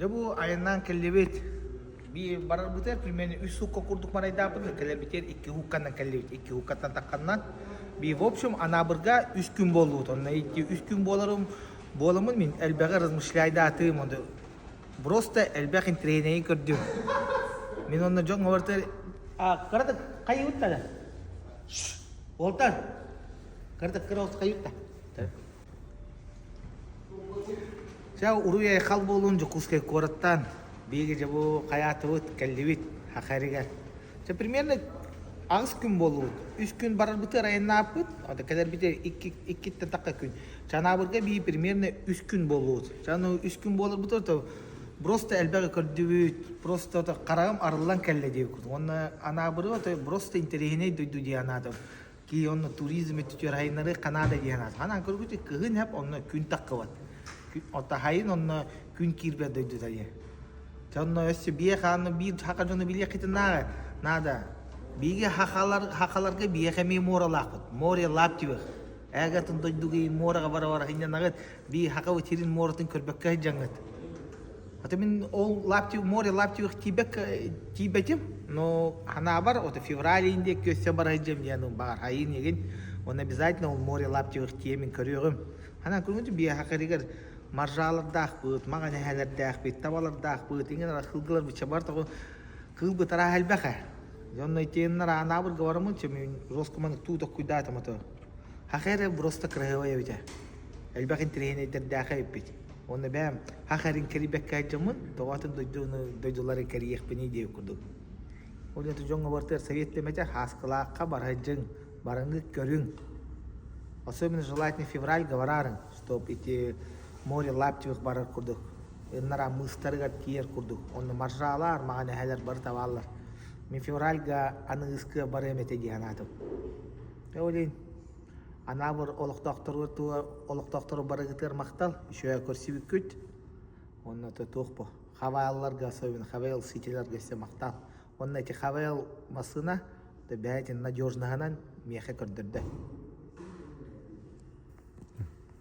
Дьэ бу айаннаан кэллибит. Биир барарбытыгар примерно үс суукка курдук марайдаабыт, кэлэрбитигэр икки хуукканан кэллибит, икки хууккаттан тахханнан. Би в общем Анаабырга үс күн буоллубут. Онно ити үс күн буоларым буоламмын мин элбэҕи размышляйдаатым, онно просто элбэх интэриэһинэйи көрдүм. Мин онно дьон барытыгар а кыратык хайыыбыт да Уолтар кыратык кыра хайыыбыт да Чэ, уруй-айхал буоллун Дьокуускай куораттан. Биһиги дьэ бу хайаатыбыт, кэллибит Хахаригар. Чэ, примерно аҕыс күн буоллубут. Үс күн барарбытыгар айаннааппыт, ото кэлэрбитигэр икки, иккиттэн тахха күн. Чанаабырга бии примерно үс күн буоллубут. Чэ, аны үс күн буоларбытыгар то просто элбэҕи көрдүбүт, просто то хараҕым арыллан кэллэ диэбит. Уонна Анаабыры то просто интэриэһинэй дойду дии анаатым. Кии онно туризм өттүтүгэр айыннары Канада диэн аат. Ханан көргүтү кыһын хэп онно күн таххыбат. Ота хайын онно күн киирбэт дойдута диэн. Онно өссө биэ хааны биир хака дьону билиэххитин наада. Наада. Бииги хахалар хахаларга биэх эмиэ муоралаахпыт. Море Лаптевых. Эгатын дойдуга муораҕа бара-бара хинньанаҕыт. Бии хака сирин муоратын көрбөккө сылдьаҥҥыт. Это мин ол Лаптев, море Лаптевых тиийбэк тиийбэтим, но ханаабар ото февраль иһин диэки өссө бара сылдьыам диэн баҕар хайын игин он обязательно ол море Лаптевых тиийэмин көрүөҕүм. Ханан көрүҥүт биэхэригэр маржалардаахпыт, маҕан эһэлэрдээхпит, табалардаахпыт, иҥин арахылгылар быча бар тоҕо кыыл бытараа элбэх ээ. Дьонно итиэннэр анаабырга барамын мин жестко маннык туу токкуйдаатым ото. Хаха эрэ просто красивая эбитэ. Элбэх интэриэһинэйдэрдээх эбиппит. Уонна бэйэм хах эрин кэрийбэккэ сылдьаммын, тоҕо атын дойдуну дойдулары кэрийиэхпиний диэбит курдук. Ол иһин дьоҥҥо барытыгар совет этэ Һааскылаахха барыһыдьыҥ, барыҥҥыт көрүҥ. Особенно желательно февральга бараарыҥ, чтоб ити море Лаптевых барар курдук. Ыннара мыыстарыгар тиийэр курдук. Онно маржалар, маҕан эһэлэр бары табаллар. Мин февральга аныгыскы барыам этэ дии санаатым. Ол иһин Анаабыр олохтоохторугар олохтоохтору барыгытыгар махтал, үчүгэй көрсүбүккүт. Уонна туох бу Хаваалларга особенно Хавайл ситилэргэ өссө махтал. Уонна ити Хавайл массыына бэйэтин надежноһынан миэхэ көрдөрдө.